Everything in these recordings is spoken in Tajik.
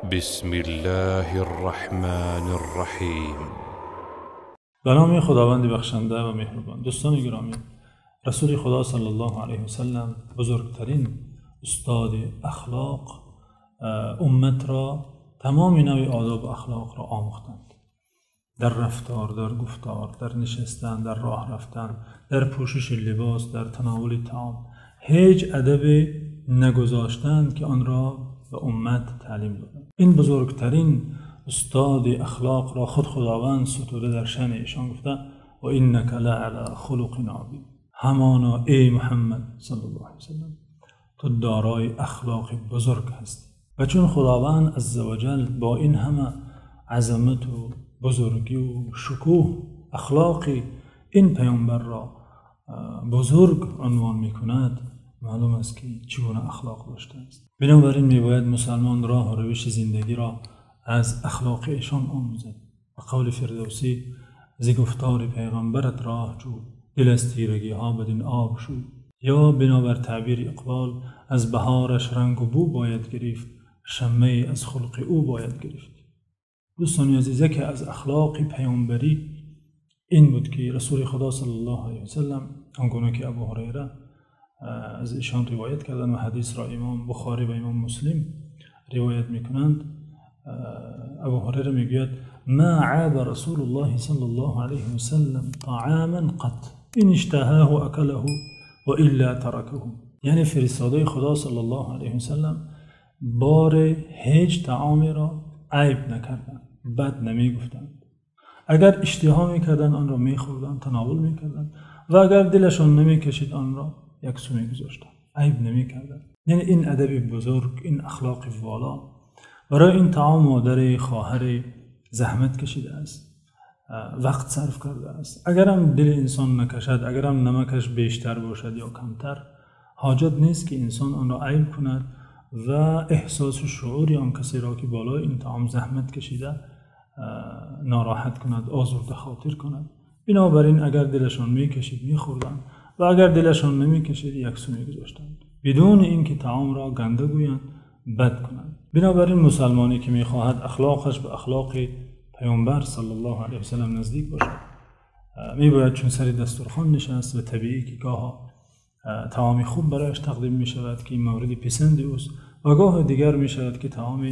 Бисмиллоҳир-раҳмонир-раҳим. Ба номи Худованди бахшанда ва меҳрубон. Дӯстони гиромӣ, Расули Худо саллаллоҳу алайҳи васаллам бузургтарин устоди ахлоқ, умматро тамоми навъи одоб ва ахлоқро омӯхтанд. Дар рафтор, дар гуфтор, дар нишастан, дар роҳ рафтан, дар пӯшиши либос, дар тановули таом ҳеҷ адабе нагузоштанд, ки онро ба уммат таълим доданд. Ин бузургтарин устоди ахлоқро худ Худованд ситуда дар шаъни эшон гуфта: ва иннака лаъала хулуқин азим. Ҳамоно эй Муҳаммад саллаллоҳу алайҳи васаллам, ту дорои ахлоқи бузург ҳастӣ. Ва чун Худованд азза ва ҷалл бо ин ҳама азамат ва бузургӣ ва шукӯҳ ахлоқи ин паёмбарро бузург унвон мекунад, маълум аст, ки чӣ гуна ахлоқ доштааст. Бинобар ин мебояд мусулмон роҳ ва равиши зиндагиро аз ахлоқи эшон омӯзад. Ба қавли Фирдавсӣ: зи гуфтори паёмбарат роҳ ҷӯ, дил аз тирагиҳо бад-ин об шӯй. Ё бинобар таъбири Иқбол: аз баҳораш ранг ва бӯ бояд гирифт, шаммае аз хулқи ӯ бояд гирифт. Дӯстони азиз, яке аз ахлоқи паёмбарӣ ин буд, ки Расули Худо саллаллоҳу алайҳи васаллам, он гуна ки Абу Ҳурайра аз эшон ривоят карданд ва ҳадисро Имом Бухорӣ ва Имом Муслим ривоят мекунанд, Абу Ҳурайра мегӯяд: ما عاب رسول الله صلى الله عليه وسلم طعاما قط، إن اشتهاه أكله وإلا تركه. Яъне фиристодаи Худо саллаллоҳу алайҳи васаллам бор ҳеҷ таомеро айб накарданд, бад намегуфтанд. Агар иштиҳо мекарданд, онро мехӯрданд, тановул мекарданд ва агар дилашон намекашид, онро як су мегузоштанд, айб намекарданд. Яъне ин адаби бузург, ин ахлоқи воло барои ин таом модаре, хоҳаре заҳмат кашидааст, вақт сарф кардааст. Агар ҳам дили инсон накашад, агар ҳам намакаш бештар бошад ё камтар, ҳоҷат нест, ки инсон онро айб кунад ва эҳсос ва шуури он касеро, ки болои ин таом заҳмат кашида, нороҳат кунад, озурда хотир кунад. Бинобар ин агар дилашон мекашид, мехӯрданд ва агар дилашон намекашид, як су мегузоштанд, бидуни инки таомро ганда гӯянд, бад кунанд. Бинобар ин мусулмоне, ки мехоҳад ахлоқаш ба ахлоқи паёмбар саллаллоҳу алайҳи васаллам наздик бошад, мебояд чун сари дастурхон нишаст ва табиӣ, ки гоҳо таоми хуб барояш тақдим мешавад, ки ин мавриди писанди ӯст, ва гоҳ дигар мешавад, ки таоме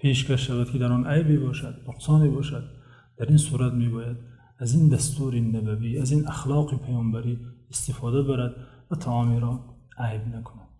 пешкаш шавад, ки дар он айбе бошад, нуқсоне бошад. Дар ин сурат мебояд аз ин дастури набавӣ, аз ин ахлоқи паёмбарӣ истифода барад ва таомеро айб накунад.